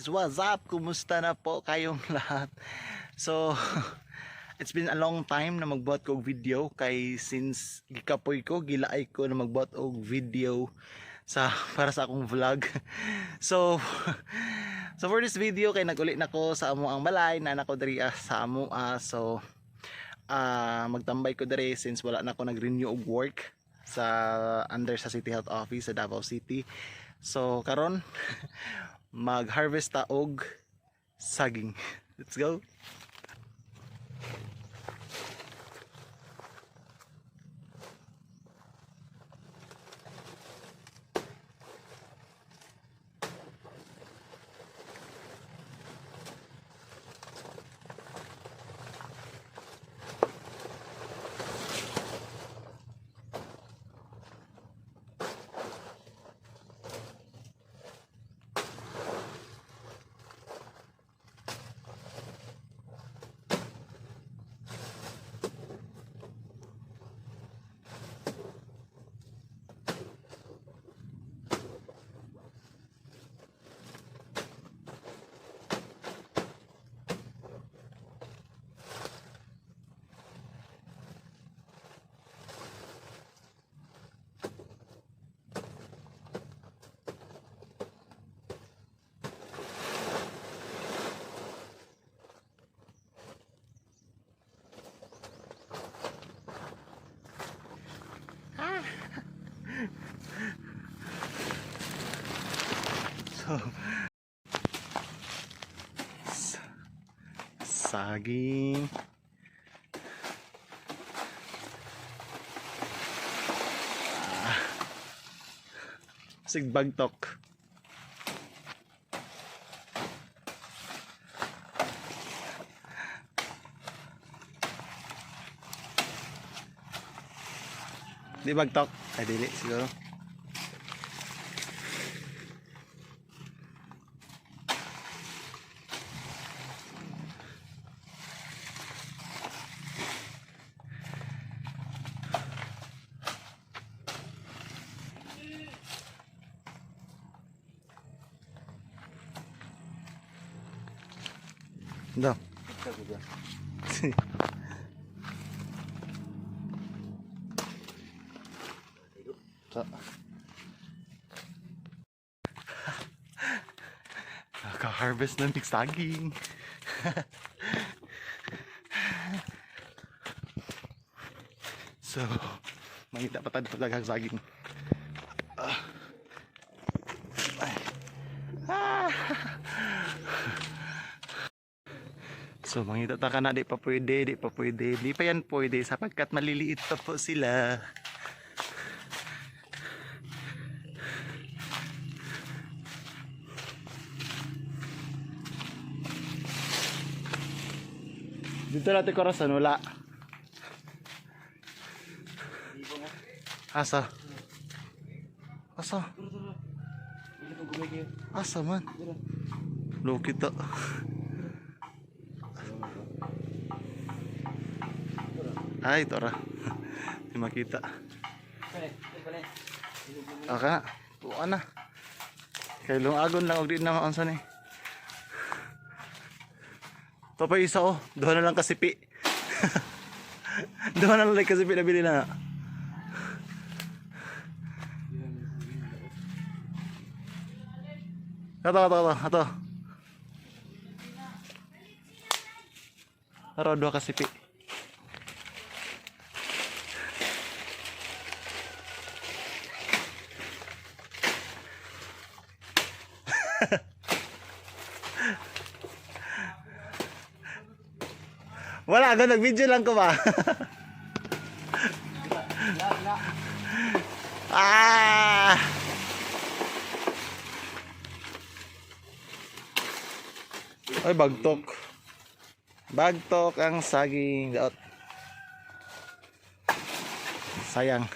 What's up? Kumusta na po kayong lahat? So, it's been a long time na magbuhat ko og video kay since gikapoy ko, gilaay ko na magbuhat og video sa para sa akong vlog. So for this video kay naguli na ko sa amo ang balay na nako diri sa amo. So magtambay ko diri since wala na ko nag-renew og work sa under sa City Health Office sa Davao City. So karon mag-harvest ta og saging. Let's go. So, saging. Ah. Sigbagtok. Di bagtok? Ay, dili siguro. Da. Sa. Naka-harvest na ng saging. So, mangita pa tayo daghang saging. Ah. Ay. Ah. So, mangita ta ka na, di pa pwede, di pa pwede. Di pa yan pwede sapagkat maliliit pa po sila. Dito natin corazon, wala. Asa? Asa? Asa man? Low kita. Ay, ito ra. Di makita. Aka, tuwa na. Kay lungagon lang og di na maunsa ni. Ito pa isa oh, duha na lang kasipi. Duha na lang kasipi nabili na. Ato, ato, ato, ato. Aro, duha kasipi. Wala, agad nag-video lang ko ba? Ah! Ay, bagtok. Bagtok ang saging. Daot. Sayang.